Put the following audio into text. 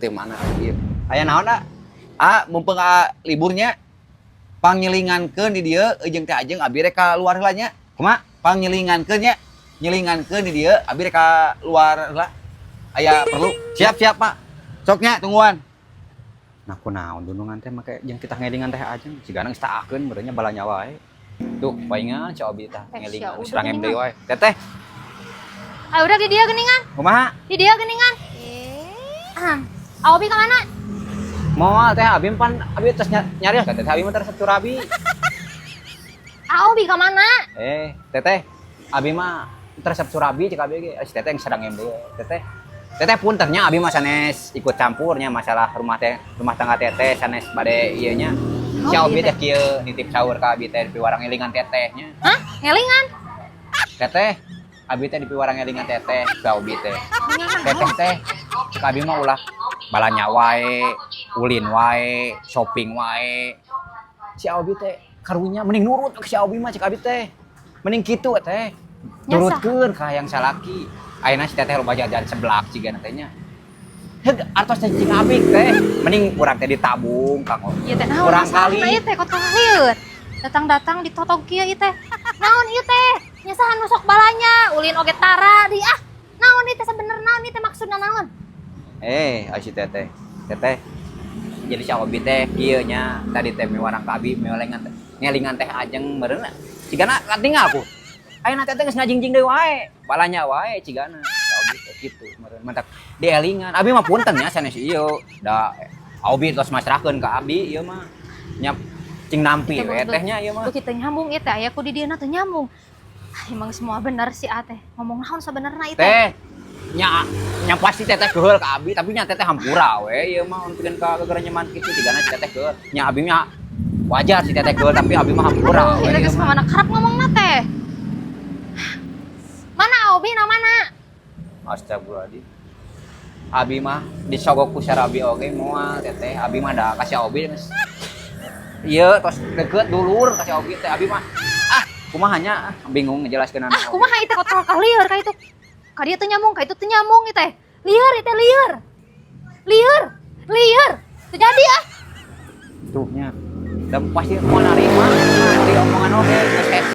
Teh mana ieu? Aya naon, ah? Ah, mumpung ah, liburnya pangnyelingankeun di dieu jeung Teh Ajeng, abi rek ka luar heula nya. Kumaha? Pangnyelingankeun nya. Nyelingankeun di dieu, abi rek ka luar heula. Aya perlu. Siap, siap, Pak. Sok nya tungguan. Nah, kunaon dunungan teh make jeung kita ngelingan Teh Ajeng, cigana geus taakeun meureun nya balanja wae. Tuh, paingan si Obi tah Eh, ngelingan sia, udah serang geuningan. Deui wae. Teteh, Ayo udah di dia geningan. Kumaha? Di dia geningan. Ah, Obi ke mana? Moal teh, abi pan abi tos nyarios ka teteh, abi mah resep surabi. Ah, Obi ke mana? Eh, teteh, abi mah resep surabi cek abi ge. Si teteh yang sedang deui. Teteh, teteh, punten nya, abi mah sanes ikut campurnya masalah rumah teh, rumah tangga teteh, sanes bade ieu nya. Si Oh, Obi gitu. Teh kieu, nitip saur ka abi teh dipiwarang ngelingan teteh nya. Hah? Ngelingan? Teteh, abi teh dipiwarang ngelingan teteh, si Obi teh. Ngelingan Teteh naon? Teh, cek abi mah ulah balanja wae, ulin wae, shopping wae. Si Obi teh karunya mending nurut ke si Obi mah, cek abi teh. Mending kitu teh. Nurutkeun ka hayang salaki. Ayeuna si teteh loba jajan seblak cigana teh nya. Heug, artos teh cing abi teh, mending urang teh ditabung kanggo Ieu teh naon kurang masalahna kali. Ieu teh kok lieur. Datang-datang ditotog kieu ieu teh. Naon ieu teh? Nya saha nu sok balanja, ulin oge tara di ah. Naon ieu teh sebenerna, naon ieu teh maksudna naon? Eh, ai si teteh. Teteh. Jadi si Obi teh kieu nya, tadi teh miwarang ka abi ngelingan teh. Ngelingan Teh Ajeng meureun cigana katinggal aku. Ayeuna teteh geus ngajingjing deui wae. Balanja wae cigana. Si Obi teh kitu meureun mantak dielingan. Abi mah punten nya sanes ieu. Da Obi tos masrahkeun ka abi ieu mah. Nya cing nampi we teh nya ieu mah. Beuki teu nyambung ieu teh, aya ku di dieuna teu nyambung. Ah, emang semua bener si A teh. Ngomong naon sabenerna ieu teh? Teh nya nya pasti teteh keheul ka abi, tapi nya teteh hampura we ieu mah untuk ka gara nyaman kitu, cigana si teteh keheul nya. Abi mah wajar si teteh keheul, tapi abi mah hampura we Ieu teh ieu geus mah. Mana karep ngomongna teh. Mana Obi na mana? Astagfirullahaladzim. Abi mah disogok ku sarabi oge moal, teteh. Abi mah da kasih Obi geus. Ieu tos deket dulur kasih Obi teh. Abi mah ah kumaha nya, ah, bingung ngejelaskeun. Ah, kumaha ieu teh kok lieur ka itu? Ka dieu teu nyambung, ka itu teu nyambung ieu teh. Lieur ieu teh, lieur. Lieur, lieur. Teu jadi ah. Tuh nya. Dan pasti mau narima di omongan oge geus.